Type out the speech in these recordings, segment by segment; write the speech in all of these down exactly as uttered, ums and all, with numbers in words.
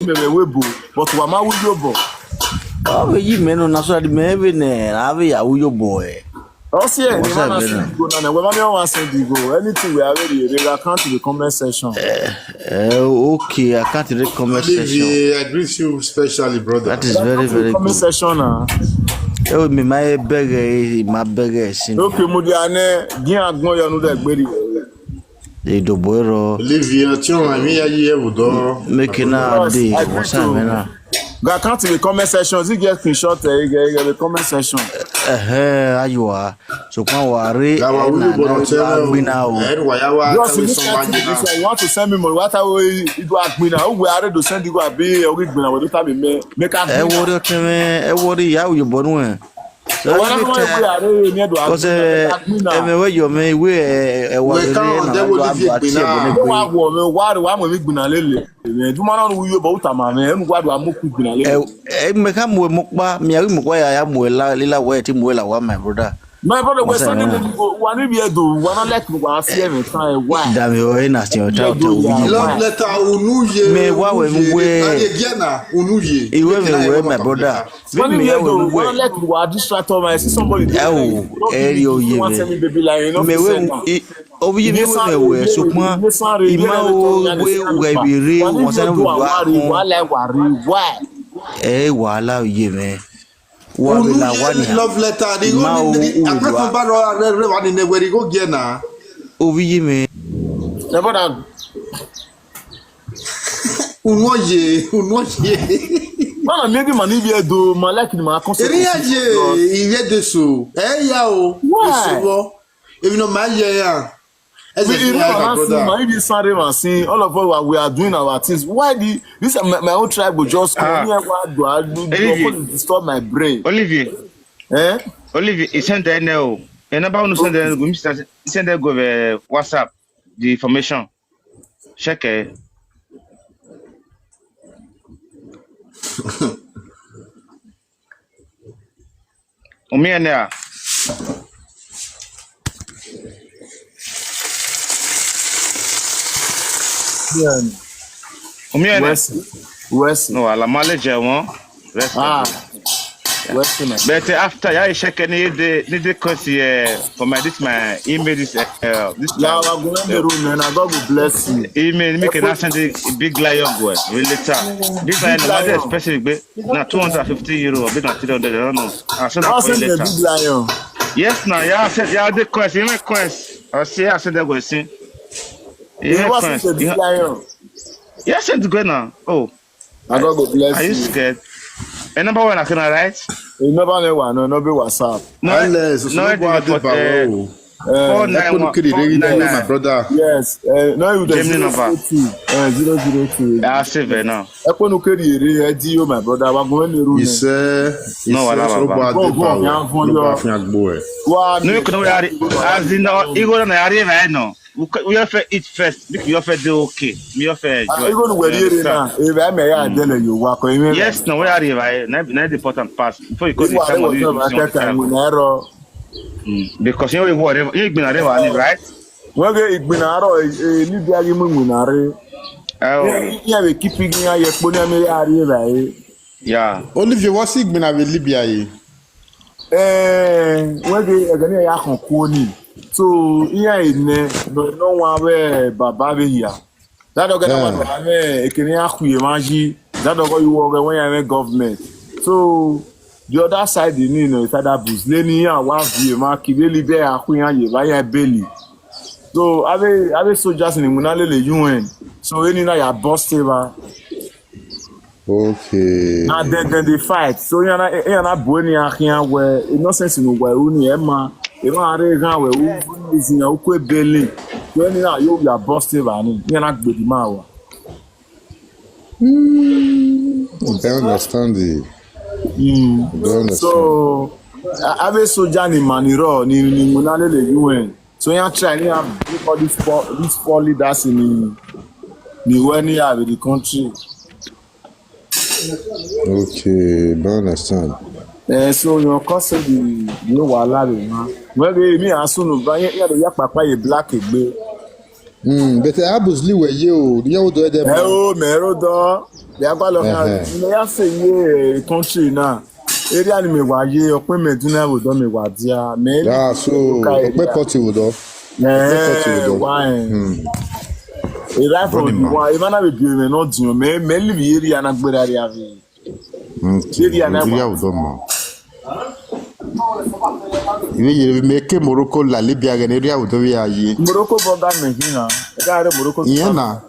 mebe webo, but wa ma wuyo bo. Ɔbɛ yi mɛ no na so adi mɛ ebe ne ave ya wuyo boy. Ɔsi ɛ ni What's ma up, na man? send go na na wɛ ma mi wa send go. Anything we are ready, we account in the comment section. Uh, okay, I can't read comment section. Olivier, I greet you specially, brother. That is very, very Comment good. Section na. Oh, me my burger, my burger sin. Okay, mo di ane gin agbon yo nu de gberi. They do boy. Olivier, tiens, mi ya ye wudo. Make it now day. What's up, man? Ga account in the comment section. You get screenshot, eh, you get, you get the comment section. Eh, eh, ayo a. So kwa ware. That one we go to tell Gbina o. Eh, why I was Just telling look at it. This somebody one, you want to send me money? What are we? You do agbina? Who we are to send you go abi? Ogi gbina. We do tabi me. Make a Ẹ wọrí ọtí mi, ẹ wọrí ìyá òyìnbó nù ẹ. Wala mo we are ni do Kọsẹ agbina. Ẹmẹ wẹ yọ mi ìwé ẹ wà We lórí can't, ẹ they náà will wà leave you àti ẹ now. bọ̀lẹ̀ Ko pé. wa wo me wa wa mo mi gbina lele. Me duma na wo yo bo uta ma me. Enu wa do amoku gbina Ẹ lele. ẹ mẹ ká mú ẹ mú pa mi àrí mú pa yà yà mú ẹ la lílà wẹ ẹ tí mú ẹ là wà my brother. My brother, we What's up, send man? me go. Wa ni bi edo. Wa na like wa fi e me tan e wa. Dàmí ọ ẹ nà sí ọ̀tá ọ̀tá Edo, òbí yeah. yìí. Love letter, Unuye. Me wa we Unuye. we. Are again now, Unuye. Ìwé mi Make wẹ I my brother. Wa ni Mi bi yà edo. wẹ Wa na wẹ. like wa distract all my see somebody. Ẹ o, ẹ rí oyè Wọ́n mi. send me baby like you know. Mi wẹ obi yìí mi wẹ mi wẹ ṣùgbọ́n ìmọ̀ o wẹ wẹ ìbéèrè wọn sáré wò wá kún. Wàhálà wà rí wá. Ẹ wàhálà òye mi. Wà mí là wà Unuye nìyà. love letter. The Ma only o the Olúwa. Akpatu Baro Reverend in where he go get now. Obi yìí mi. Ẹ bọ́dà. Unuye, Unuye. Bọ́dà mi bí màá níbi ẹ̀dọ́ màá lẹ́kì ni màá kọ́ sí. Eri aye, iye de so. Eh, ya o. Why? Isuwo. If you know my yeah, yeah. As We if you you know have a màá sí brother. màá níbi sáré màá sí all of us we are doing our things. Why the this my, my own tribe go just come Ah. Here why do I do Olivier. Go disturb my brain? Olivier, Eh? Olivier, he sent there now. A number one send there go send there go uh, WhatsApp the information. Check it. Omi ene a. Yeah. Omi ene. West. West. No, ala male je won. Rest Ah. of it. West man. But uh, after yeah, I check any the need the course here for my this my email this uh, this Yeah, time. I go in the room, man. I God will bless you. Email me can I send the big lion boy. We later. This I Big know what lion. Expensive big. Now two hundred fifty euro, big than three hundred. I don't know. I send I'll that for send the later. big lion. Yes, now yeah, I said yeah, the course. You make course. I see, I send that go see. You Yeah, was course. the big Yeah, lion. yeah, send go now. Oh, I God will are bless you you. Scared? And number one, I can write. You never know one, no, no be WhatsApp. No, Unless, no, no, I go out did the for uh, power. four Eh, nine one, Ekunu Kiri, four they nine go, my nine. Brother. Yes, uh, no, you the Germany number. Zero two, uh, zero zero two. I save it now. Ekunu Kiri, eh, D O, my brother. We're going to room. He said, he No, said, wala, so baba. go out Go, the go, power. yeah, for No your- go out the power. Why? No, you can already. As in, uh, you go down there, arrive, I know. You go, you have to eat first. Because you have to do okay. You have to enjoy. Ah, you go to where You you understand? now? If I may, I tell you, walk. Yes, no, where arrive, I. Not, not the important pass. Before you call This the one time, was you not my you time. You know, Mm, because you know what, you been arrive, right? Well, they ignore, eh, eh, Libya, you mean, we are. Oh, Yeah, we keep picking up your pony, I may arrive, right? yeah. Olivier, what's it been with Libya? Eh? Eh, wege egene ya kon kuoni. So iya ene no no wa we baba be ya. That dog na Yeah. Wa we ekene ya kuye maji. That dog you work when ya we government. So the other side, you know, is that bus. Leni ya wa vie ma ki beli be ya ku ya ye ba ya beli. So ave ave soldiers ni muna lele U N. So any na ya boss ba. Okay. Na then then they fight. So yana yana boni ahian we innocence no we uni ema. Ema are gan we u is in ukwe beli. So any na you ya boss ba ni. Yana gbedi ma wa. I don't understand the. I don't understand. So I have a soldier ni maniro ni ni muna lele U N. So you try ni have all these four these four leaders in the ni when you have the country. Okay, I don't understand. Eh, so your cousin the you wala the man. Well, they me as soon as you you ya papa you black egbe. Mm, but I was live where you, you know, the other Ẹ o, mẹ́rọ dán. Bí a bá lọ ká, Ẹhẹ́. ilé yà fẹ́ yé country náà. Area ni mi wà yé, ọpẹ́ mẹ́dúnà wò dán mi wà díà. Mẹ́rin. Ah, so, okay, party with us. Ẹ Party with us. wá ẹ̀. Ìlà ìfọ̀ Body man. Wa, ìmọ̀ náà bèbí ẹ̀mẹ̀ náà dìyàn. Mẹ́ mẹ́ live area náà gbéra rí àbí. Okay. Area náà Area wà. with them, man. Iwe yere make Morocco la Libya gani area with we are ye. Morocco border mi hina. Ẹ ká rẹ Morocco. Yeah, na.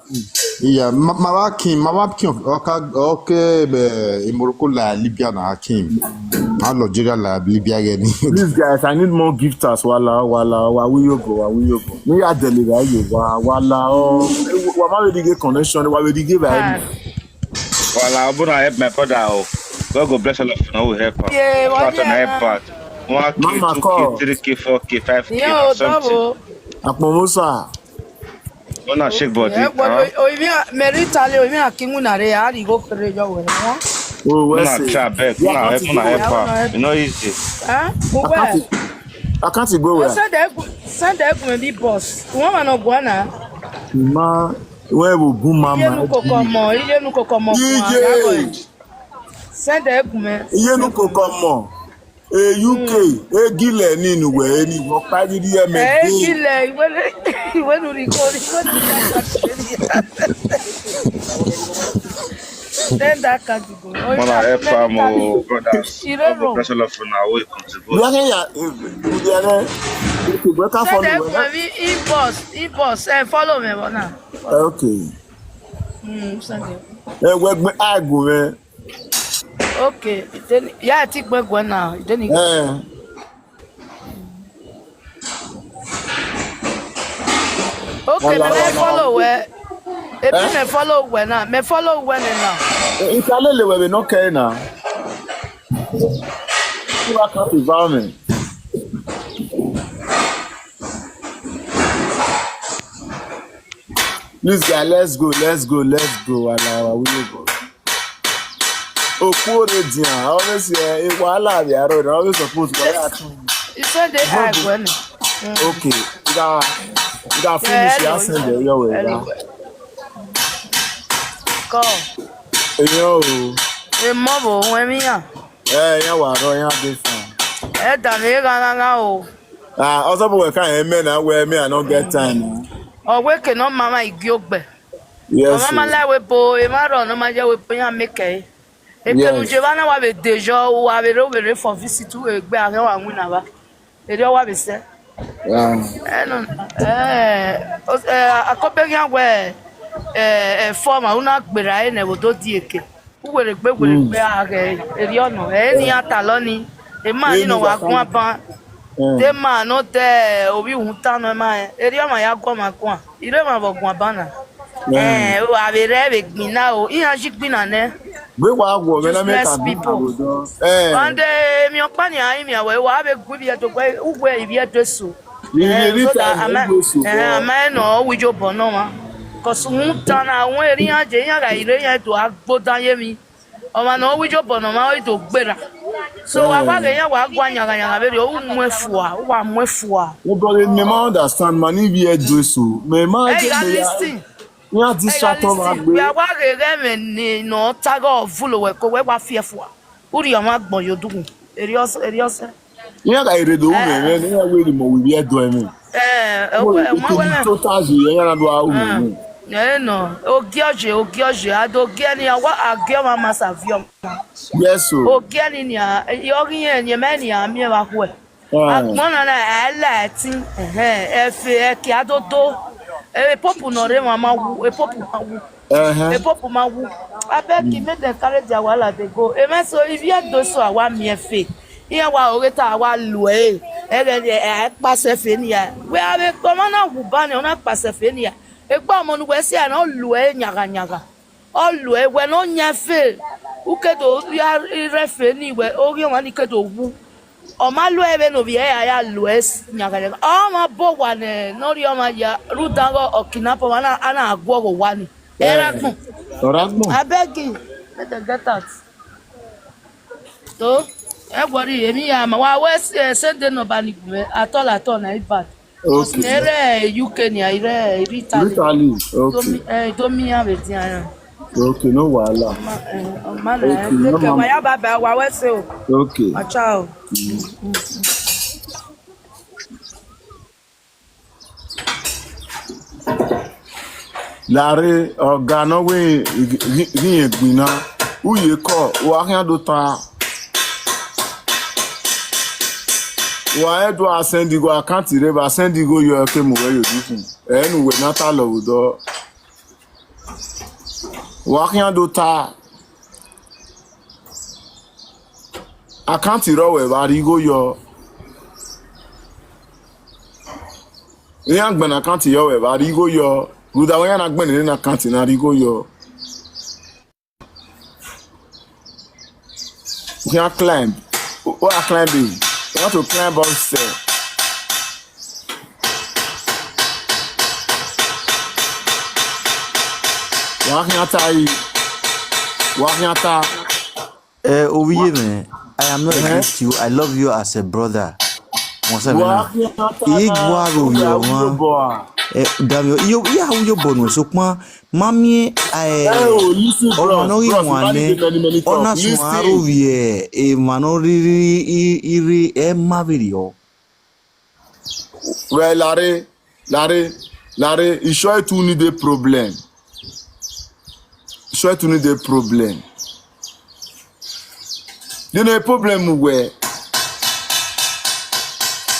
Yeah, ma ma wa kin, ma wa kin. Okay, okay, be in Morocco la Libya na kin. Ma Algeria la Libya gani. Please, guys, I need more gifters. Wala, wala, wa we go, wa we go. Me ya deliver you, wa, wala, oh, wa ma we get connection, wa we get by. Wala, Abuna help my brother. Oh. God go bless all of you. Now we help her. Yeah, Part on yeah. Help part. One K, Mama two call. K, three K, four K, five K, Yo, or something. Double. Akpomosa. Una shake body. Yeah, Huh? but o mi Mary Tale, o mi akingu na re ari go kere jo we. Huh? Oh, where Una say? try beg. Yeah, Una help. that's Una it. Help her. You know easy. Huh? I can't, I can't go O where. send e send e gun be boss. Wọ́n ma no go na. Ma, where will boom Iye nu mama? koko mo, iye nu koko mo. DJ. Send e gun me. Iye nu koko mo. E U K, e gile ninu we ni wo pa gidi e me. Eh, kile iwe iwe nu ri ko ri ko. Then that can go. Oh, Una help her, mo brothers. Irero. God go bless all of you. Now we contribute. Ya ke ya, eh, ya ke. Ko gbe ka Send e follow we. gun me inbox, inbox. Eh, follow me now. Okay. Mm, send e. E we gbe agun me. Okay. Then yeah, I think we go now. Then Eh. Okay, Wala, me wala. Follow we. If Eh? me follow we now, me follow we now. Ikalele we no care na. You are happy about me. This guy, let's go, let's go, let's go. Wala, wala, we go. Okporo dia, always eh, wahala dey around. Always suppose to. You said they are going. Okay, you got, you got finish. Yeah, Ya send the your way. Hello. Go. Yo, E mo bo won mi ya. eh, ya wa ro ya dey fine. E da me ga ga ga o. Ah, also we can amen na where me I no get time. Na. O we ke no mama igi ogbe. Yes. Mama Sir. La we bo e ma ro no ma je we pe ya make. E ke Yes. nu je ba na wa be dejo o wa be ro be re for visit we gbe are wa win na ba. E de wa be se. Yeah. Eh no. Eh, o eh akobe ya we eh eh forma una gbera e ne wo do di eke. Uwere gbe were gbe age eri ono. Eh ni ata lo ni. E ma ni no wa gun aban. Te ma no te obi un ta no ma. Eri o ma ya gun ma gun. Ire ma bo gun aban na. Eh o ave re be gbin na o. Iyan ji gbin na ne. Gbe wa wo me na me ka Useless bi people. Abuja. Eh. Ande mi okpa ni ayi mi awe wa be gu bi e to gbe ugwe ibi e to so. Ni Eh, ni so ta that ni ama go so. eh ama e no wi jo bo no ma. 'Cause un ta na won eri an je yan ga ire yan to agbo dan ye mi. O ma no wi jo bo no ma o to gbera. So wa wa ge yan wa gwa nyaga nyaga be o mu efua, wa mu efua. Nobody me ma understand man if you do so. Me ma Hey, je you are me ya. listening. Ya Hey, distract you are ma listening. We are gbe. wa ge ge me ni no tago vulo we ko we wa fi efua. Uri o ma gbon yo dugun. Erios erios. Ya ga ire do me me ni ya we ni mo we be do me. Eh, Mo we we ma to we ni na. Total ji ya na do a u me. Eh no. Ogi oje, ogi oje. Ado ogi ni awa agi o ma ma sa vi o. Yes so. Ogi ni ni a, yo gi yen ni me ni a mi wa ku e. Ah. Agbon na na e la ti. Eh, e fe e ki adodo. E popu no re ma ma wu, e popu ma wu. Eh. E popu ma wu. Abeg, make dem carry their wahala dey go. E me so if you do so awa mi e fe. Iye wa oge ta awa lu e. E ge e e pa se fe ni ya. We are the commander who ban e, ona pa se fe ni ya. E gba mo nu we se e na lu e nyaga nyaga. O lu e we no nya fe. U ke do ya re fe ni we o ge wa ni ke do wu. O ma lu e be no bi e ya ya lu e s- nyaga nyaga. O ma bo wa ne no ri o ma ya ru da go o kidnap o ma na ana agwo go wa ni. Era gbon. Ora gbon. Abeg you. Let them get out. To e worry emi ya ma wa we s- eh, send the number ni gbe at all at all na e bad. Okay. Ere U K ni ere ere Italy. Italy. Domi Okay. Eh, domi ya be dia ya. Okay, no wahala. Ma eh, ma na. Okay, no, okay, mama. Wa ya ba ba wa we se o. Okay. Acha o. Lare oga no we yin gbina. Uye ko wa kan do ta. Wa e do ascend go account re ba send go yo ke mo we yo dukun. Enu we na ta lo do. Wa kan do ta. Account ro we ba ri go yo. Ni an gbana account yo we ba ri go yo. Ruda we an gbana ni account na ri go yo. We can climb. We are climbing. We want to climb upstairs. Wa kan ta yi. Wa kan ta. Eh, Owiye, man, I am not against you. I love you as a brother. What's up, man? Igwaro yo, man. Eh, damn yo, yo, yeah, how you born so kwan? Mami, I. Oh, listen, Oh, bros. man, no, you Bros, want man, eh? give many, many Oh, talk. na so Listen. aro ye, eh, man, no, ri, ri, ri, ri, eh, ma, video. Well, Larry, Larry, Larry, you sure to need a problem. You sure to need a problem. You know a problem where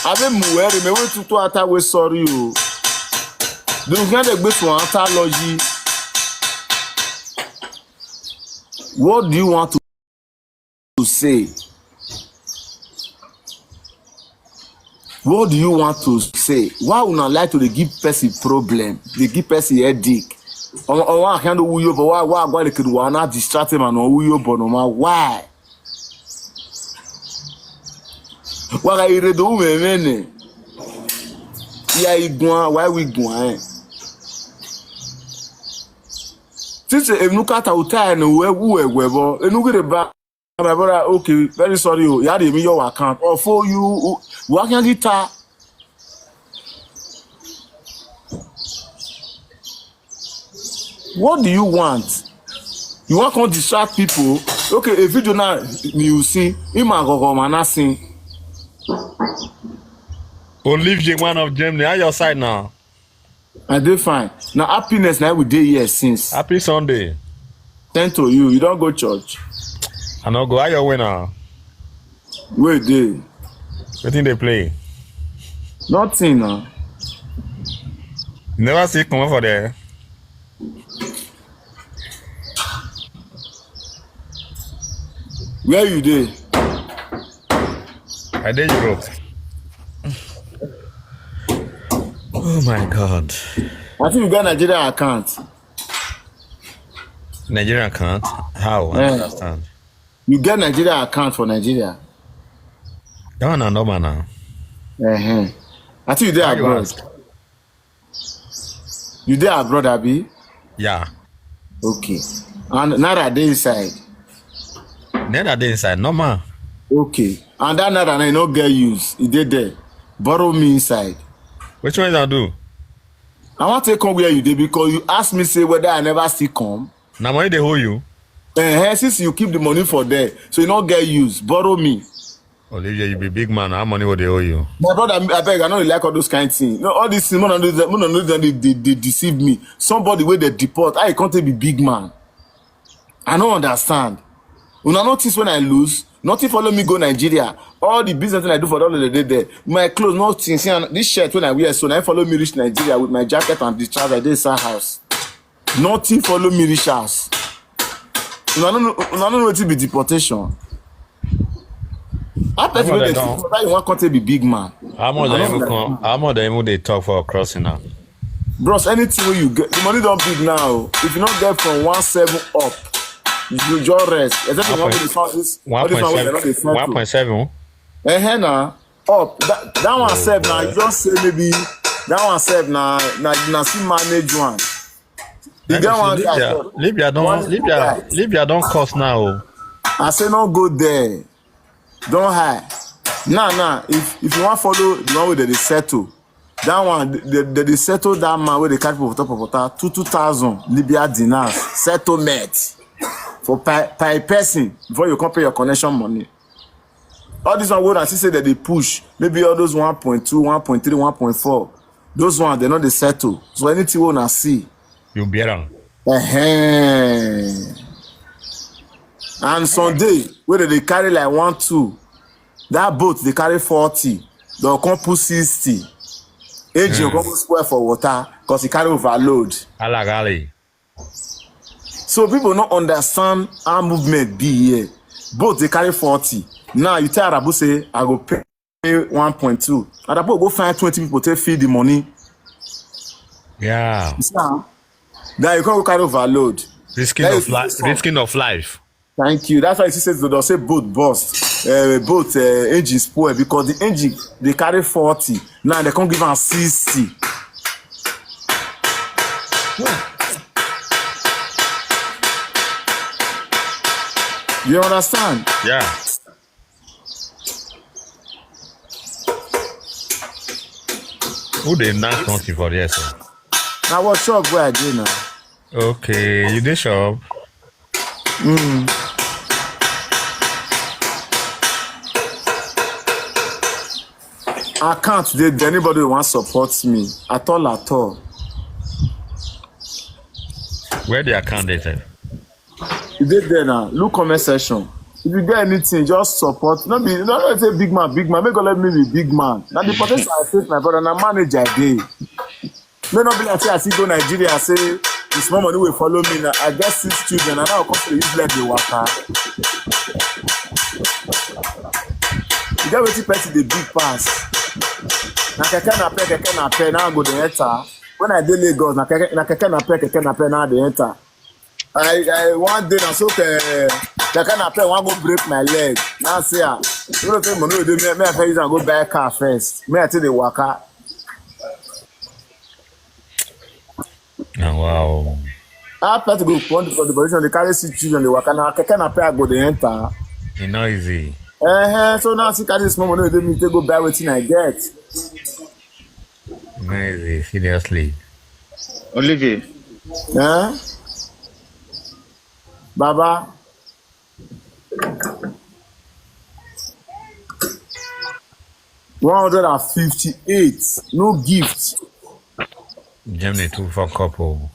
I be muere me we tutu ata we sorry o. The kind of gbé to ata lọ yìí. What do you want to say? What do you want to say? Why una like to dey give person problem? Dey give person headache. Ọmọ ọmọ àkàndó wuyo bọ̀ wá wá àgbà lè kéde wà á ná distract him and wuyo bọ̀ nù ma why? Wàrà ìrèdò wù mẹ́mẹ́ nì. Ìyá igun why we gun ẹ̀? Títí èmi kàtà òtá ẹ̀ nù wẹ́ wù ẹ̀ wẹ̀ bọ̀. Ẹnu kìdè bá. My brother, okay, very sorry. Oh, you had a your account. Or for you, why can't you ta? What do you want? You want to distract people? Okay, a video now you see him and Gogo Manassin. Olivier, one of Germany. How your side now? I dey fine. Now happiness now we dey here since. Happy Sunday. Thank to you. You don't go church. I no go. How your way now? Where dey? Wetin dey play? Nothing now. You never see comot for there. Where you dey? I dey Europe. Oh my God. I think you get Nigeria account. Nigerian account? How? I Yeah. Don't understand. You get Nigeria account for Nigeria. That one na normal now. Uh-huh. I think you dey Why you abroad. ask? You dey abroad, Abi? Yeah. Okay. And Naira dey inside. Then I dey inside. Normal. Okay. And that Naira now you no get use. E dey there. Borrow me inside. Which one I do? I want to come where you dey because you ask me say whether I never still come. Na money dey hold you. Eh, since you keep the money for there, so you no get use. Borrow me. Olivier, you be big man. How money will they owe you? My brother, I beg, I no dey like all those kind things. No, all these things, man, no dey, man, no dey, they, they, they deceive me. Somebody wey dey deport, I can't be big man. I no understand. Una notice when I lose, nothing follow me go Nigeria. All the business that I do for all the day there. My clothes, nothing. See, and this shirt when I wear, so now follow me reach Nigeria with my jacket and the trousers. I dey inside house. Nothing follow me reach house. Una no know, una no know wetin be deportation. How person Some of wey them dey don't. deport, how you wan come take be big man? How much I they no even like. Come? How much they even they talk for crossing now? Bros, anything wey you get, the money don big now. If you no get from one seven up, you just rest. Except if you wan go dey find this, all this one wey dem no dey settle. One point seven. Eh, na up. That, that one sef na you just say maybe that one sef na na na still manage one. You get one guy. Libya, Libya don't One Libya guy. Libya don't cost now. Oh. I say no go there. Don high. Now, now, if if you wan follow the one wey dem dey settle, That one, they, they, they settle that man wey dey carry people for top of water, two, two thousand Libya dinars settlement for per, per person before you come pay your connection money. All this one wey una see say dem dey push, maybe all those one point two, one point three, one point four, those ones, dem no dey settle. So anything wey una see, You bear am. Ehen. And some day wey dem dey carry like one, two, that boat dey carry forty, dem come put sixty. Engine come go spoil for water because e carry overload. Alagale. So people no understand how movement be here. Boat dey carry forty. Now you tell Arabu say, "I go pay one point two." Arabu go find twenty people take feed the money. Yeah. You see am? Now you come go carry overload. Risking That of is life. Risking of life. Thank you. That's why you see say dem say boat burst. Uh, boat, uh, engine spoil because the engine dey carry forty. Now dem come give am sixty. You understand? Yeah. Who dey knack something for there so? Na workshop wey I dey now. Okay, you dey shop? Mm. Account dey there, anybody wey wan support me at all, at all. Where the account dey sef? E dey there now. Look comment section. If you get anything, just support. No be, no, no say big man, big man. Make God let me be big man. Na the potential I face, my brother. Na manager I dey. May not be like say I still go Nigeria, say the small money wey follow me. Now I get six children, and now I come to use leg dey waka. You get wetin person dey big pass? Na keke napep, keke napep, now I go dey enter. When I dey Lagos, na keke, na keke napep, keke napep, now I dey enter. I, I, one day na so ke, keke napep wan go break my leg. Now I say, ah, you know say money wey dey, me, me I fit use am go buy car first. Me I take dey waka. Oh, wow. How person go come for the position, dey carry six children, dey waka, na keke napep I go dey enter. E no easy. Uh-huh. So now I still carry small money wey dey me take go buy wetin I get. E no easy, seriously. Olivier. Eh? Baba. One hundred and fifty-eight. No gift. Germany too fuck up o.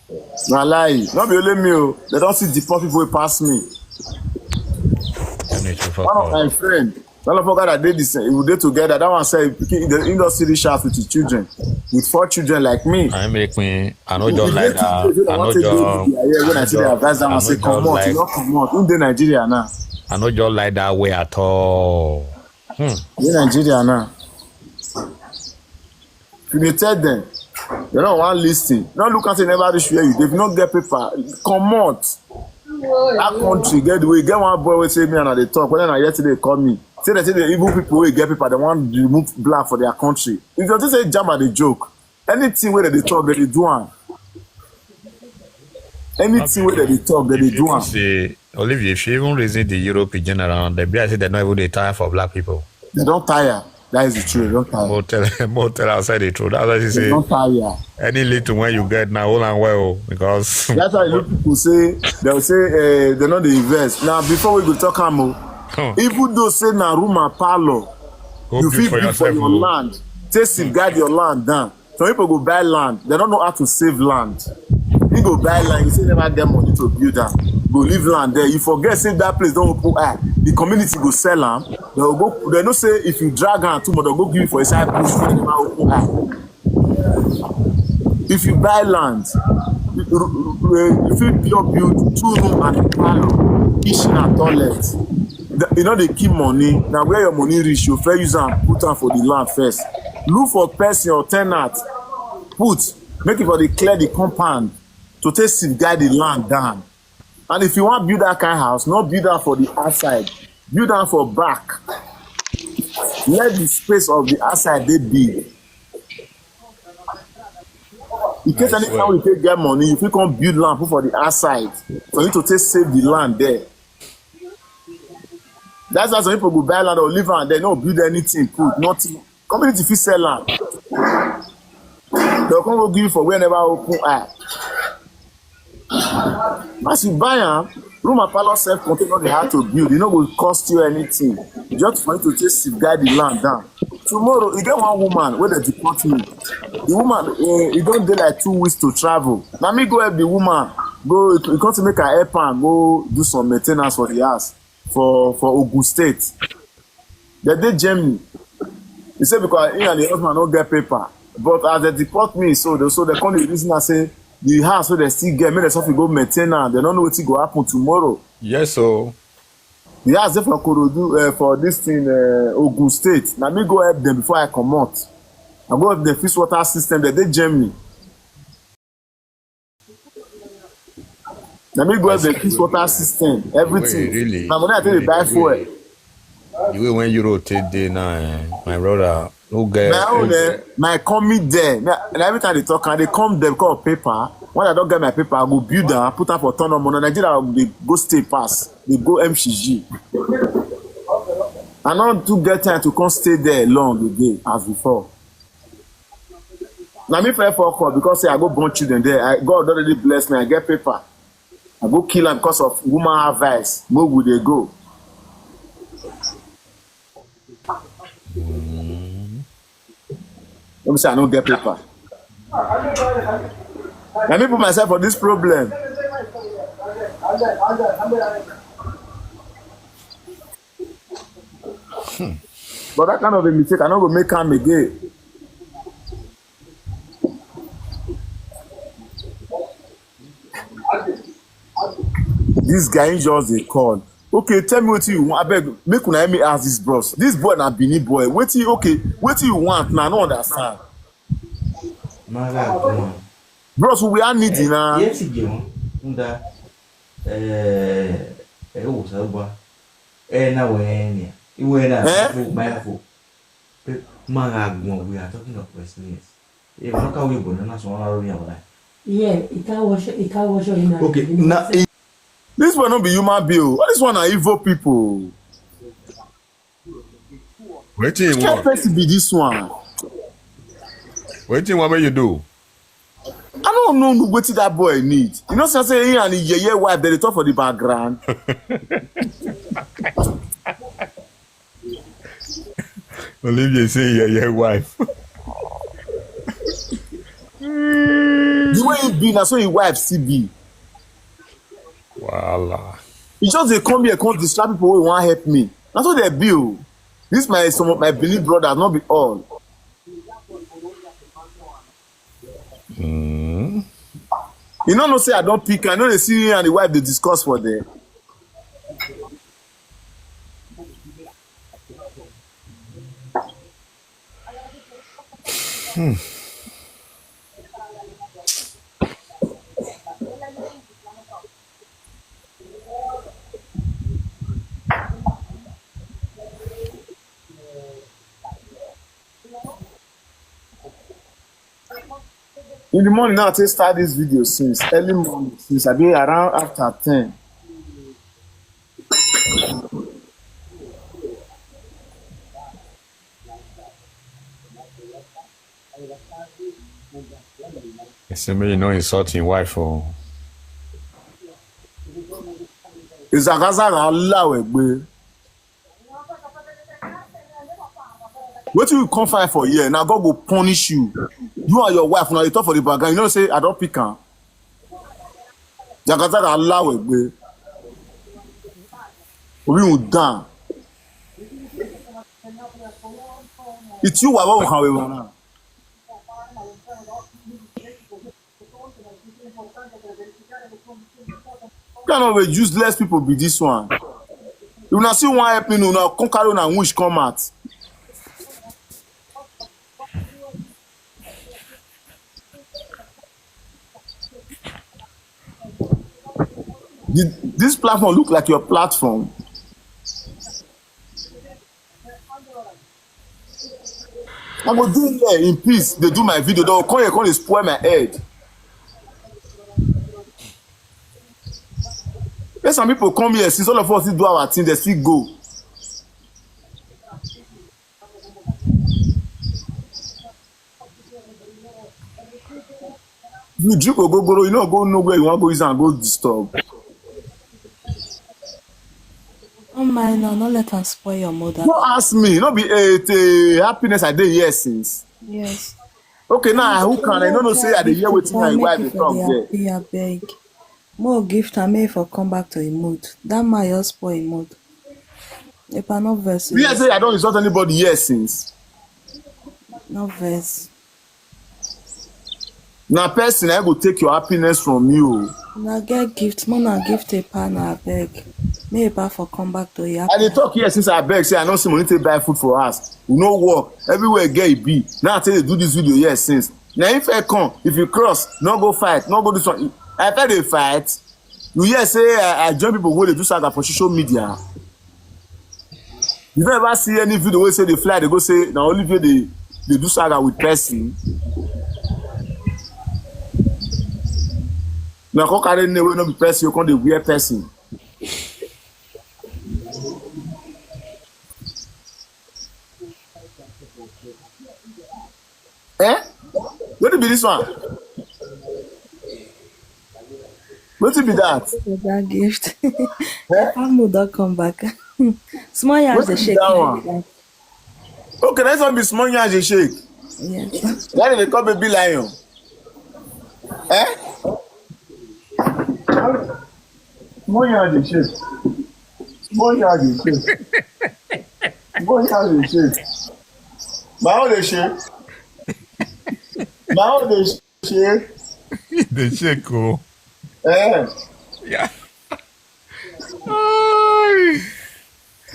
Na lie. No be only me o. Dem don see the poor people wey pass me. Germany too fuck up. One of my friend, all of us that dey this, we dey together. That one say pikin, the industry reach out with his children, with four children like me. I make me. I no just like that. I no just. When I see the advice, that one say comot, you no comot. Who dey Nigeria now? I no just like that way at all. Hmm. Dey Nigeria now. You dey tell them, you no wan listen. No look and say never reach where you dey. If you no get paper, comot. That country get the way. Get one boy wey say me and I dey talk. When na yesterday he call me, say dem say the evil people wey get paper, dem wan remove black for their country. If you think say Jama dey joke, anything wey dem dey talk, dem dey do am. Anything wey dem dey talk, dem dey do am. Say, Olivier, if you even reason the Europe in general, dem be like say dem no even dey tire for black people. Dem don tire. That is the truth. Dem don tire. More tell, more tell outside the truth. That's why she say, dem don tire. Any little wey you get now, hold on well, because that's why you look people say, dem say, eh, dem no dey invest. Now, before we go talk am o, even though say na room and parlour, you fit build for your land, take safeguard your land down. Some people go buy land, dem no know how to save land. He go buy land, you say never get money to build am, go leave land there. You forget say that place don open eye. The community go sell am. Dem go, dem know say if you drag am too much, dem go give you for inside bush wey never open eye. If you buy land, you, you, you fit pure build two room and a parlour, kitchen and toilet. The, you no dey keep money. Na where your money reach, you fit use am put am for the land first. Look for person or tenant, put, make e for dey clear the compound to take safeguard the land down. And if you wan build that kind house, no build am for the outside. Build am for back. Let the space of the outside dey big. In case anytime you take get money, you fit come build land put for the outside for you to take save the land there. That's why some people go buy land or leave am, dem no build anything put, nothing. Community fit sell am. Dem come go give you for where never open eye. As you buy am, room and parlour self contain no dey hard to build. E no go cost you anything. Just for you to take safeguard the land down. Tomorrow, e get one woman wey dey deport me. The woman, eh, e don dey like two weeks to travel. Na me go help the woman. Go, e come say make I help am go do some maintenance for the house for, for Ogun State. Dem dey Germany. He say because he and the husband no get paper. But as dem deport me, so dem, so dem come dey reason am say the house wey dem still get, make dem suffer go maintain am. Dem no know wetin go happen tomorrow. Yes, so. The house dey for Korodu, eh, for this thing, eh, Ogun State. Na me go help dem before I comot. I go help dem fix water system. Dem dey Germany. Na me go help dem fix water system, everything. Really? Na money I take dey buy fuel. The way when Euro take dey now, eh, my brother, no get. My own, eh, my coming there. Me, na every time dem talk, I dey come there because of paper. When I don get my paper, I go build am, put am for turn on. Na Nigeria dey go stay pass, dey go M C G. I no too get time to come stay there long again as before. Na me first fuck up because say I go born children there. I, God don already bless me. I get paper. I go kill am because of woman advice. Make we dey go. Let me say I no get paper. Na me put myself for this problem. But that kind of a mistake, I no go make am again. This guy, he just dey call. Okay, tell me wetin you want. Abeg, make una help me ask this bros. This boy na Benin boy. Wetin, okay, wetin you want now? I no understand. Maga kuma. Bros, we are needy na. Yes, you know. Nda. Eh, eh, o sa ba. Eh, na we ni. Iwe na. Eh? Fo, my fo. Pe, maga gbon, we are talking of experience. If you can't wait, but not someone already have that. Yeah, he can't wash, he can't wash your hand. Okay, now, this one no be human being. All this one are evil people. Wetin you want? Which kind person be this one? Wetin you want make you do? I don't know wetin that boy need. You know, say he and his yeye wife, dem dey talk for the background. Olivia say, "Yeah, yeah, wife." The way he be, na so his wife still be. Voila. He just dey come here, come distract people wey wan help me. Na so dem be o. This my, some of my Benin brothers, no be all. Mm. You no know say I don pick, I no dey see him and the wife dey discuss for there. Hmm. In the morning now, I take start this video since early morning, since I be around after ten. He say make you no insult him wife o. Zagazaga lawe gbe. Wetin you come find for here? Na God go punish you. You and your wife, una dey talk for the background. You know say I don pick am. Zagazaga lawe gbe. Obi un dan. It's you, wa wa kan we wana. Kind of a useless people be this one. If una see wan help me, una come carry una wish come out. Did this platform look like your platform? I go dey here in peace, dey do my video, dem go come here, come dey spoil my head. Make some people come here, since all of us still do our thing, dem still go. If you drink ogogoro, you no go know where you wan go use am go disturb. Don't mind now, no let am spoil your mood. No ask me, no be eight happiness I dey here since. Yes. Okay, now who can I no know say I dey hear wetin my wife dey talk there. Abeg. Mo gift am make for come back to him mood. That man just spoil him mood. Epa, no vex. You hear say I don't insult anybody here since. No vex. Na person I go take your happiness from you. Na get gift, mo na gift Epa na abeg. Make Epa for come back to him. I dey talk here since I beg say I no see money to buy food for us. We no work. Everywhere get e be. Now I tell you do this video here since. Now if I come, if you cross, no go fight, no go do something. I tell dey fight. You hear say I, I join people wey dey do saga for social media. You don't ever see any video wey say dey fly, dey go say na only video dey dey do saga with person. Na come carry name wey no be person, you come dey wear person. Eh? Wetin be this one? Wetin be that? That gift. Eh? Amu don come back. Small yansh dey Wetin be shake. That one? Okay, that's one be small yansh dey shake. Yes. Why dem dey call baby lion? Eh? Small yansh dey shake. Small yansh dey shake. Small yansh dey shake. My own dey shake. My own dey shake. Dey shake o. Eh. Yeah. Ay.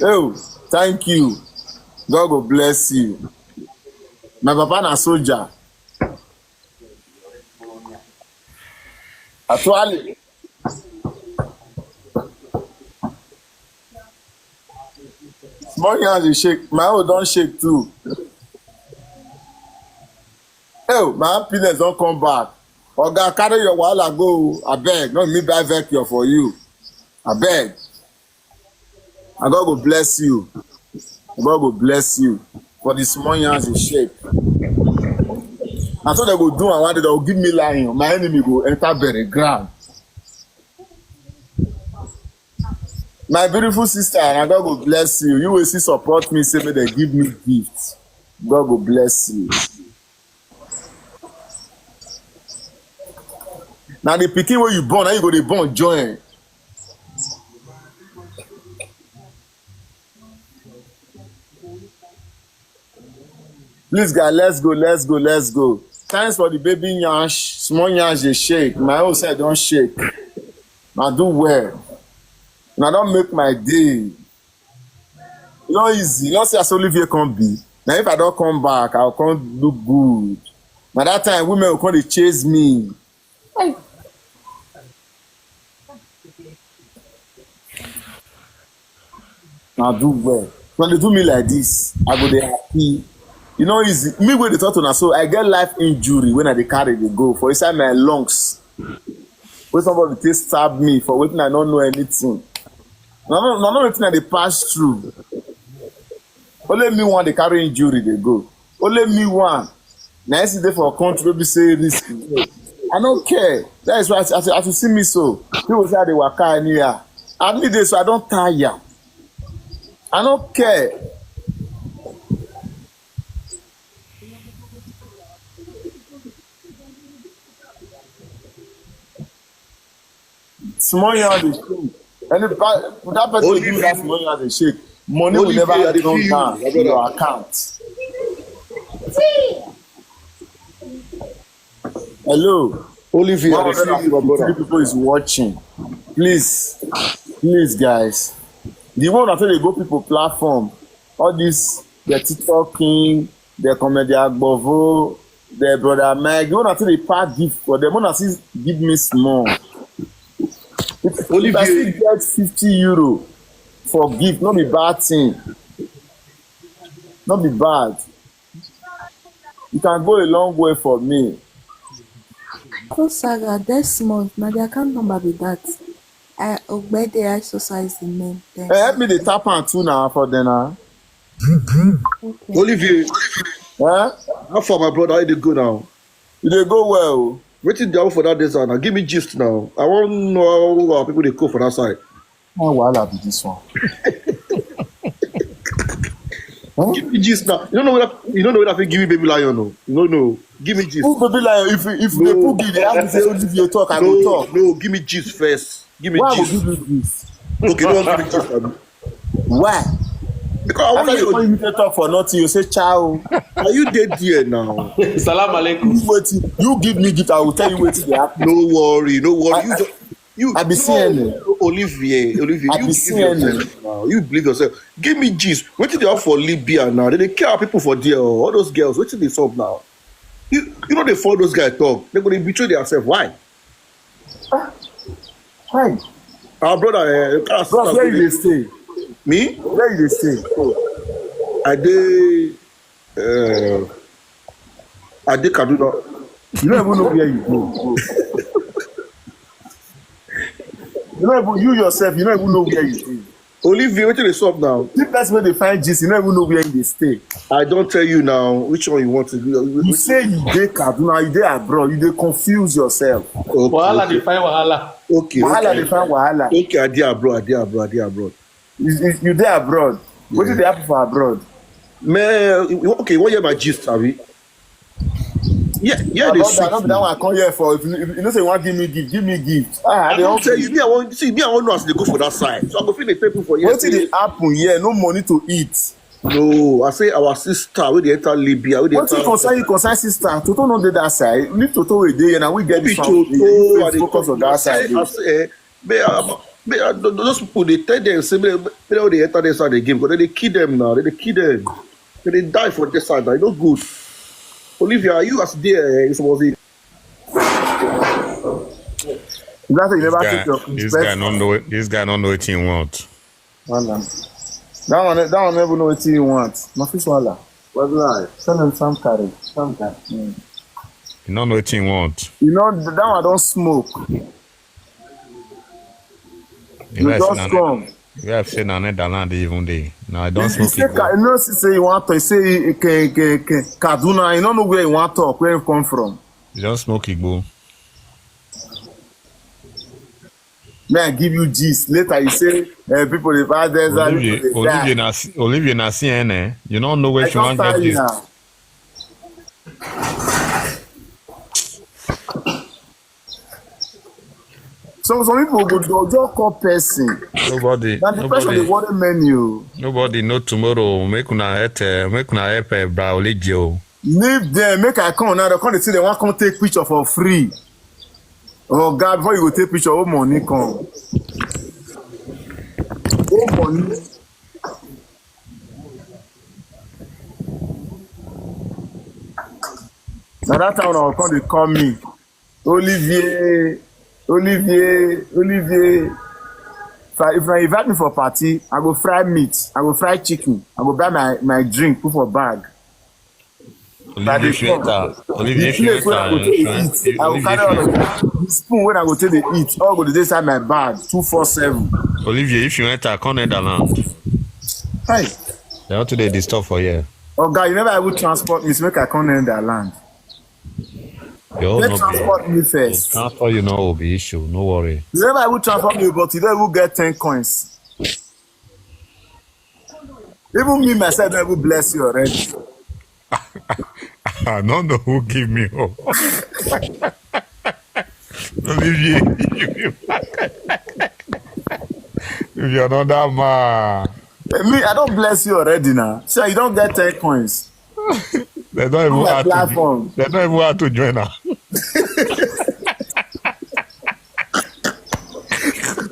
Oh, thank you. God go bless you. My papa na soldier. Actually, small yansh dey shake. My own don shake too. Oh, my happiness don come back. Oga, carry your wahala go o. Abeg, no me buy vector for you. Abeg. And God go bless you. God go bless you for the small yansh dey shake. Na so dem go do am one day, dem go give me lion. My enemy go enter bury ground. My beautiful sister, and God go bless you. You will still support me, say make dem give me gift. God go bless you. Na the pikin wey you born, na you go dey born join. Please, guys, let's go, let's go, let's go. Thanks for the baby yansh, small yansh dey shake. My own side don shake. Na do well. Na don make my day. E no easy. You know say as Olivier come be. Now if I don't come back, I'll come look good. Now that time women will come dey chase me. Hey. Now do well. When they do me like this, I go dey happy. You know, easy. Me wey dey talk to una so, I get life injury when I dey carry dey go for inside my lungs. When somebody take stab me for wetin I no know anything. Na no, na no wetin I dey pass through. Only me one dey carry injury dey go. Only me one. Na I sit dey for country wey be say risk dey. I no care. That is why as, as, as you see me so, people say I dey waka anyhow. I need this, so I don tire. I no care. Small yam dey shake. Any pa- that person wey give me that small yam dey shake. Money will never come down to your account. Hello. Olivier, I dey see you, my One hundred and fifty-three brother. People is watching. Please, please, guys. The one that dey go people platform, all this the TikTok king, the comedy Agbovo, the brother Mike, the one that dey pack gift for them, one that still give me small. If, if I Olivier. Still get fifty euro for gift, no be bad thing. No be bad. You can go a long way for me. So Saga, Desmond, na the account number be that. I Ogbede exercise the name. Then. Eh, help me dey tap am too now for them now. Okay. Olivier, Eh? how far, my brother? How you dey go now? You dey go well. Wetin dey happen for that desert now? Give me gist now. I wan know how our people dey cope for that side. What wahala be this one? Give me gist now. You don't know whether you don't know whether I fit give you baby lion o. You don't know. Give me gist. Who baby lion? If if they put give, they have to say only if you talk, I go No, talk. No, give me gist first. Give me Why I go gist. Give you this? Okay, no one give me gist. Abi. Why? Because I want After you you. When you dey talk for nothing, you say ciao. Are you dead there now? Salam alaikum. Wetin you give me gift, I will tell you wetin dey happen. No worry, no worry. You just, you, I be no, C N A. Olivier, Olivier, I you be believe C N A. Yourself now. You believe yourself. Give me gist. Wetin dey happen for Libya now? They dey kill our people for there. Oh. All those girls. Wetin dey sup now? You, you know they follow those guys talk. They go dey betray themselves. Why? Hi, Our brother, uh, bros, where you dey stay? Me? Where you dey stay? I dey, uh, I dey Kaduna. You no even know where you go. You no even you yourself, you no even know where you dey. Olivier, wetin dey sup now? The person wey dey find gist, you no even know where you dey stay. I don tell you now which one you want to do. You say you dey Kaduna, you dey abroad, you dey confuse yourself. Okay, Wahala okay, dey find wahala. Okay, Wahala okay. Dey find wahala. Okay, I dey abroad, I dey abroad, I dey abroad. You, you, you dey abroad. Wetin dey happen for abroad? Man, okay, you wan hear my gist, abi? Yeah, yeah, they Abroad, sweet I no be me. That one I come here for. If you, if you know say you wan give me gift, give me gift. Ah, I I dey don hungry. Tell you, me, I want see, me, I want know as they go for that side. So I go feel the people for here. Wetin dey happen here? No money to eat. No, I say our sister, wey dey enter Libya, wey dey Wetin enter. Concern you, concern sister? Toto no dey that side. Leave Toto wey dey here. Na we get No be this one. Toto, I Let's dey focus talk. On that I side. say, I say, eh, me, um, me, I, those people, they tell them, say, me, me, they enter this side again, but they kill them now. They kill them. They die for this side. Now. E no good. Olivia, you as there, eh, you suppose dey That thing you never Guy, take your this guy no know. This guy no know wetin he want. Wala. That one, that one never know wetin he want. My fish wala. What's life? Tell him some carry. Some carry. Mm. He no know wetin he want. You know that one don smoke. You know, Just say na, come. You have said na Netherlands dey even dey. Now I don't He smoke say igbo. Ka- you know, see say you want to say he- Ka- Ka- Ka- Kaduna. You don't know where you want talk, where you come from. You don't smoke igbo. May I give you gist? Later you say uh, people dey pass there. Olivier, Olivier na C- Olivier na C N N. You don't know where I you want don get tell you this. Now. Some some people go go just call person. Nobody, Na the person dey nobody, worry many o. Nobody know tomorrow. Make una help, uh, make una help uh, Bra Olivia. O. Leave them, make I come now. They come dey say they wan come take picture for free. Oga, before you go take picture, owe money come. Owe money. Na that time una come dey call me. Olivier, Olivier, Olivier. If I, if I invite me for party, I go fry meat, I go fry chicken, I go buy my, my drink, put for bag. Olivier, if you enter, Olivier, if you Place where I go enter, take if you dey en- eat, I go Olivier, carry if you, all of the spoon when I go take dey eat. All go dey inside my bag, two four seven. Olivier, if you enter, come Netherlands. Hi. They want to dey disturb for here. Oga, you never even transport me, so make I come Netherlands. Your own Let no be. Transport me first. Transport you no will be issue. No worry. You never even transport me, but you don't even get ten coins. Even me myself don't even bless you already. I don't know who give me hope. Olivier, if you're not that man. Me, I don't bless you already now. So you don't get ten coins. They don't even My have to. Platform. They don't even have to join now.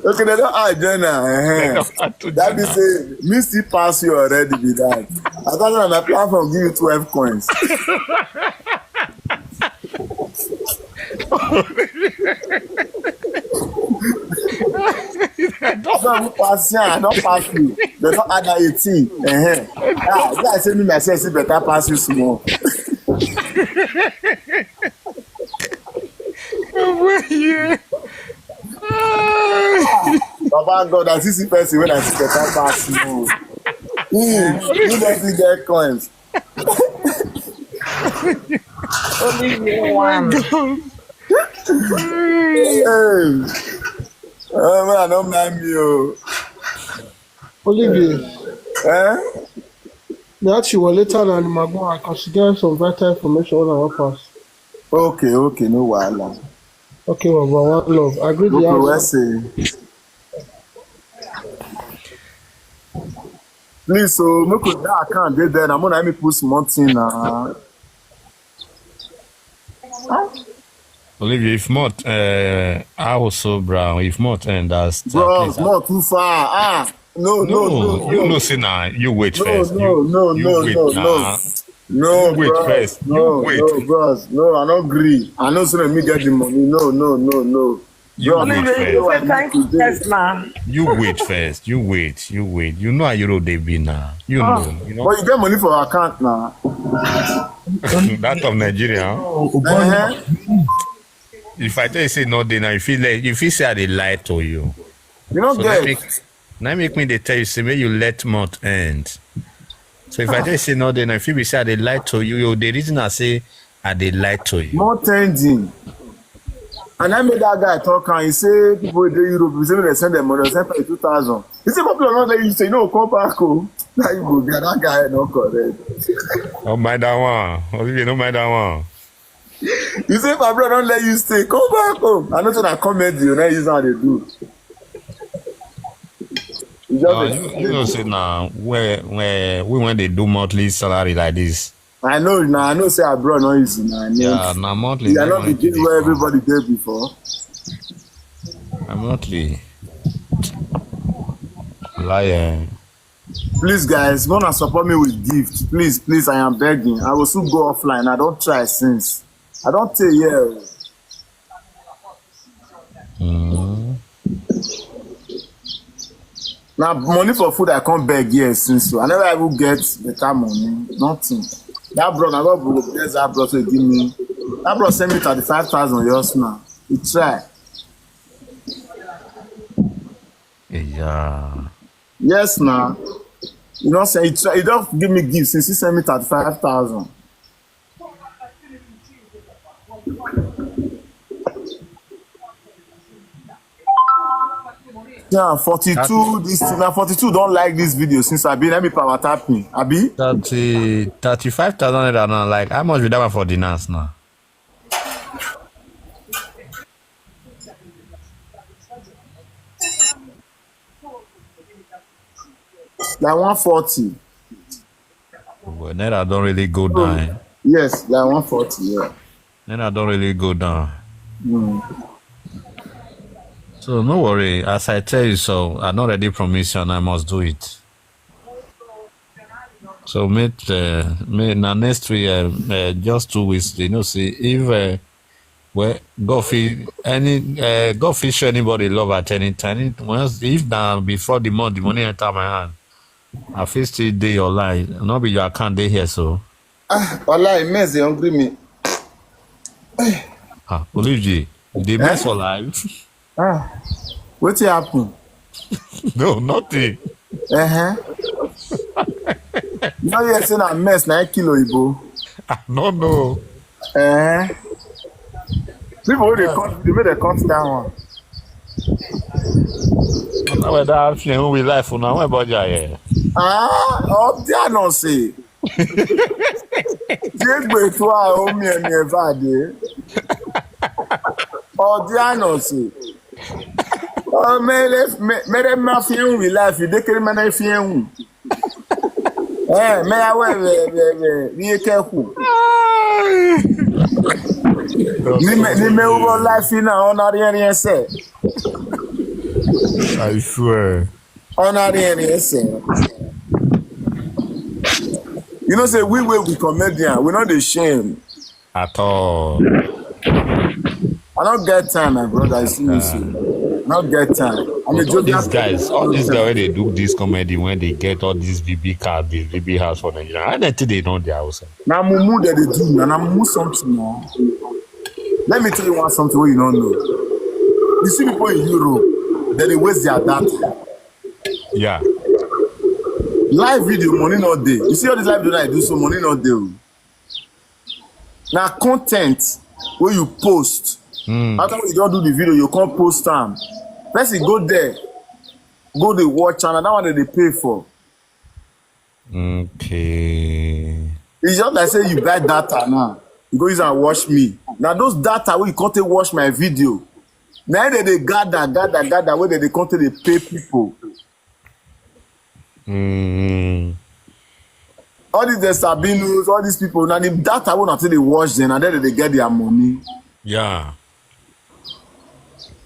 Okay, they don't add join now. They Uh-huh. don't have to That join be now. Say, me still pass you already be that. I thought on my platform give you twelve coins. I don't pass you, I don't pass you. They don't add that eighteen. Uh-huh. Ah, yeah, I say me myself, see better pass you small. Yeah. Baba God, I see see person when I see better pass you. Hmm, you don't see get coins. Only you one. Hey. Oh, man, I don't mind me. Oh. Olivier, eh? They ask you later than the Magma because she get some vital information on our pass. Okay, okay, no wahala. Okay, Baba, one love. I agree with you. Okay, well say. Please, so make we that account dey there. I'm gonna make me put small thing now. Olivier, if not, uh, I also brown. If not, and that's Bro, it's not too far. Ah, no, no, no, you no. Know, say now you wait No, first. no, you, no, you no, wait no, now. No. No, Wait bros, first. no, You wait. No, bros, no, I don't agree. I know so me get the money. No, no, no, no. You Bros, wait Only way you first. say thank you first now. You wait first. You wait. You wait. You know how Euro they be now. You know. You know But you get money for your account now. That of Nigeria. Huh? Uh-huh. If I tell you say no, then I feel like if you say I dey lie to you. You don't So that get. Make, that make me they tell you say make you let month end. So if I tell you say no, then I feel be say I dey lie to you. You the reason I say I dey lie to you. More tending. And I made that guy talk and he say people in Europe, he say they send them money, send for two thousand. He say people are not let you say no, come back home. Now you go get that guy not correct. Oh my that one. Oh, you know my that one. You say my brother don't let you stay, come back home. I know that comedy you now use how they do. You just Uh, you, you know say now where where we when they do monthly salary like this. I know now. I know say abroad not easy now. I know. Yeah, now monthly. You are They not the want to place where dey everybody there before. I'm monthly. Liar. Please, guys, wanna support me with gift. Please, please, I am begging. I will soon go offline. I don't try since. I don't tell you. Mm. Now money for food I can't beg here since so I never even get better money. Nothing. That bro, I got bro, there's that bro to give me. That bro send me thirty five thousand yours now. He try. Yeah. Yes now. You know say he try. He don't give me gift since he sent me thirty five thousand. Yeah, forty two. This now forty two don't like this video since I been let me power tap me. Abi. Thirty, thirty-five thousand naira now. Like, how much would that one for the dance now? Like one forty. Well, naira don't really go down. Eh? Yes, like one forty. Yeah. Naira don't really go down. Mm. So no worry. As I tell you, so I not already promise you, and I must do it. So make uh, make na next week, uh, uh, just two weeks. You know, see if uh, well, God fit any uh, God fit show anybody love at any time. Once if now before the month, the money enter my hand, I fit still dey your line. Not be your account dey here so. Ah, Ola, mess dey hungry me. Ah, Olivia, you dey mess for life. Ah, wetin happen? No, nothing. Uh-huh. You know you say na mess na kill oyibo. Ah, no, no. Uh-huh. People wey dey cut, they make dem cut that one. Now that film we life for now, my body here. Ah, up there no say. Jegbe to a omi emi evade. Up there no say. Oh, mere mere ma fi en wi life, de kere ma na fi en wi. Eh, me ya we we we we ni e ke ku. Ni me ni me wo life na ona rien rien se. I swear. Ona rien rien se. You know say we wey we comedian, we no dey shame. At all. I don't get time, my brother. I see you soon. I don't get time. I'm a All joke. these guys, all these guys when they do this comedy, when they get all these B B cars, this B B house for Nigeria, I don't think they know their house. Now mumu that they do, and I'm mumu something now. Let me tell you one something wey you don't know. You see people in Europe, then they waste their data. Yeah. Live video, money not there. You see all this live video I do, so money not there. Now content where you post, After you don do the video, you come post am. Person go there, go dey watch am, na that one dem dey pay for. Okay. It's just like say you buy data now, you go use am watch me. Na those data wey you come take watch my video, na im dem dey gather, gather, gather, wey dem dey come take dey pay people. Mm. All these the Sabinus, all these people, na the data wey una take dey watch them, na there dem dey get their money. Yeah.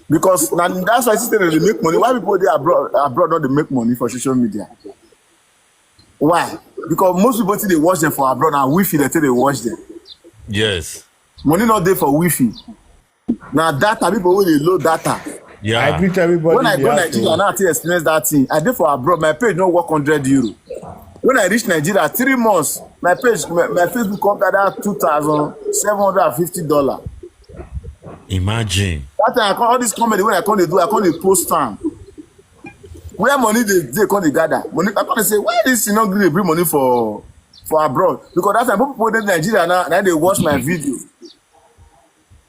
Because na that's why system dey make money. Why people dey abroad abroad no dey make money for social media? Why? Because most people still dey watch them for abroad, na wifi dem take dey watch them. Yes. Money no dey for wifi. Na data, people wey dey load data. Yeah. I greet everybody. When I in the go house Nigeria o. Now, I take experience that thing. I dey for abroad, my page no work hundred euro. When I reach Nigeria, three months, my page, my, my Facebook come gather two thousand seven hundred and fifty dollar. Imagine. That time, I come, all this comedy when I come dey do, I come dey post am. Where money dey dey come dey gather? Money, I come dey say, why this thing no gree dey bring money for for abroad? Because that time, people wey dey Nigeria now, na dey watch my video.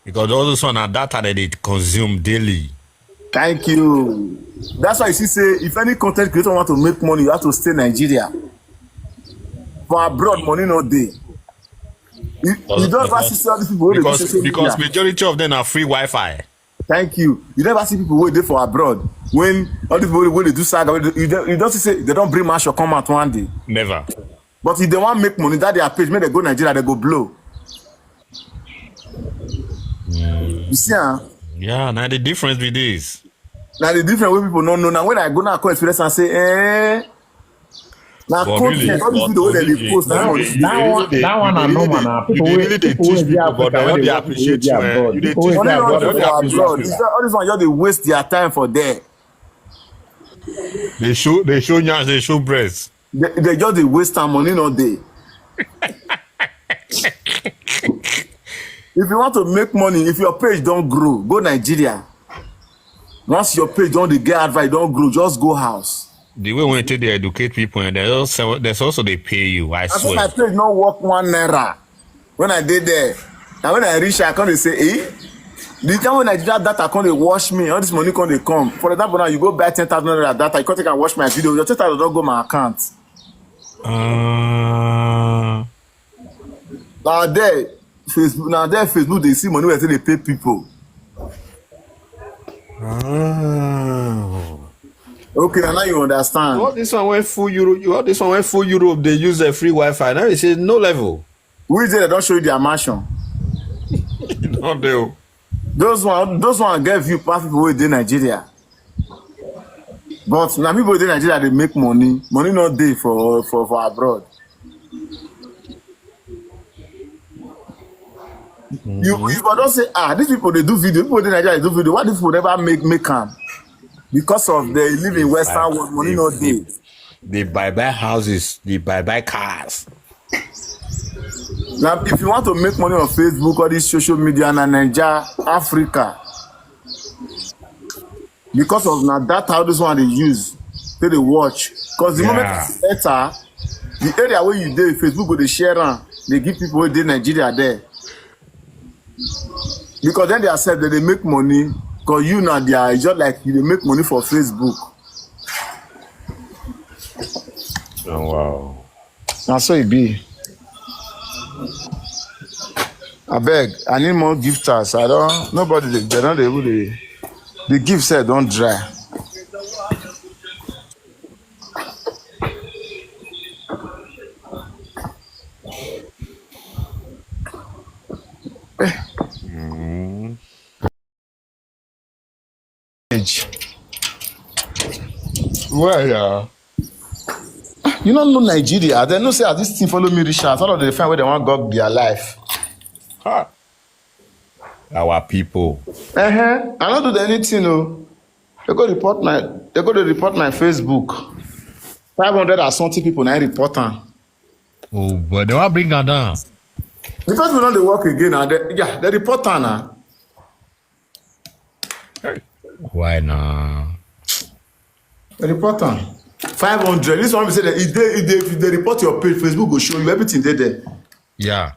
Because all those one are data that they consume daily. Thank you. That's why you see say if any content creator want to make money, you have to stay Nigeria. For abroad, money no dey. You, you don't ever see all these people wey dey do Because social because media. Majority of them are free Wi-Fi. Thank you. You never see people wey dey for abroad when all these people wey dey do saga, wey dey- you don't, you don't see say they don't bring mansion come out one day. Never. But if they want make money, that their page, make they go Nigeria, they go blow. You see, ah, Yeah, now the difference with this. Now the different way people no know. Now when I go now, I come experience and say, eh, now But content, really, all these but people wey really, dey post but now. really, That one, they- that one they are really normal dey- now. they People really wey dey people teach wey dey people, but Africa, they wey no dey dey Africa, appreciate wey dey you, eh. abroad. You dey People wey teach dey Money people, no but they dey no dey for appreciate abroad. you. It's not- All this one, just dey waste their time for there. They show they show nyash, they show breasts. They, they just dey waste time. Money no dey. If you want to make money, if your page don't grow, go Nigeria. Once your page don't dey get advice, don't grow, just go house. The way when take they educate people, and there's also there's also they pay you. I I say my swear. page no work one naira. When I did there, now when I reach, I come and say, eh? The time when Nigeria data come dey watch me, all this money come dey come. For example, now you go buy ten thousand naira data, you come take and watch my video. Your ten thousand don't go my account. Uh, Now there, Facebook, now there, Facebook, they see money where they pay people. oh. Okay, now, now you understand. All this one went full Europe. You all this one went full Europe. They use a free Wi-Fi. Now you say no level. Who is there that don't show you their mansion? Not there. Those one, those one get view pass people wey dey Nigeria. But na people wey dey Nigeria dey make money. Money no dey for for for abroad. You you for don say, ah, these people dey do video. People dey Nigeria dey do video. Why these people never make make am? Because of they live in Western world, money no dey. They buy buy houses. They buy buy cars. Now, if you want to make money on Facebook, all this social media, na Nigeria, Africa, because of na data, all this one they use, they dey watch. Because the moment Yeah. it's better, the area where you dey, Facebook go dey share am, they give people wey dey Nigeria there. Because then they accept that they make money. Because you now they are just like you dey make money for Facebook. Oh, wow. Na so e be. Abeg, I need more gifters. I don't. Nobody dey. They don't dey. Even dey the gift set don dry. Well, yeah. You don't know Nigeria. They know say as this thing follow me reach out, all of the friends where they want gog their life. Ha. Our people. Uh-huh. I don't do anything, no. They go report my they go to report my Facebook. Five hundred and something people now report am. Oh, but they want bring her down. The person don't dey work again now. They, yeah, they report am now. Why now? They report am. Five hundred. This one we say that if they if they if they report your page, Facebook go show you everything dey there. Yeah.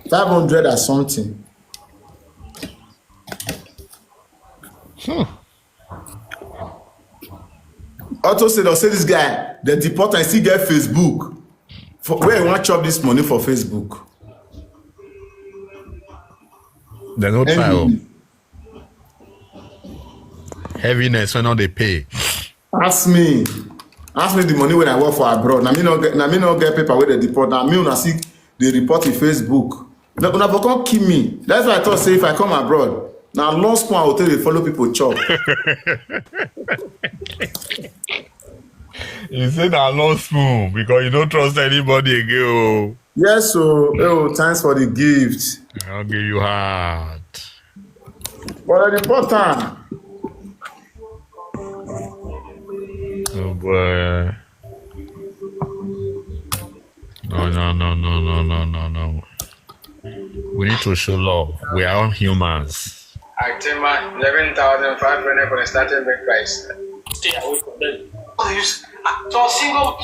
Five hundred or something. Auto say, dem say this guy, dem deport am, still get Facebook. For where he wan chop this money for Facebook? Dem no try o. Heaviness wey no dey pay. Ask me, ask me the money wey I work for abroad. Na me no get, na me no get paper wey dem deport. Na me una see dey report in Facebook. Na una for come kill me. That's why I talk say if I come abroad, na long spoon I go take dey follow people chop. You say na long spoon because you no trust anybody again o. Yes o, oh, thanks for the gift. I don give you heart. But I report am. Oh boy. No, no, no, no, no, no, no, no. We need to show love. We are all humans. Actima, eleven thousand five hundred for the starting bid price. Stay away from them. Oh, you s- ah, so single.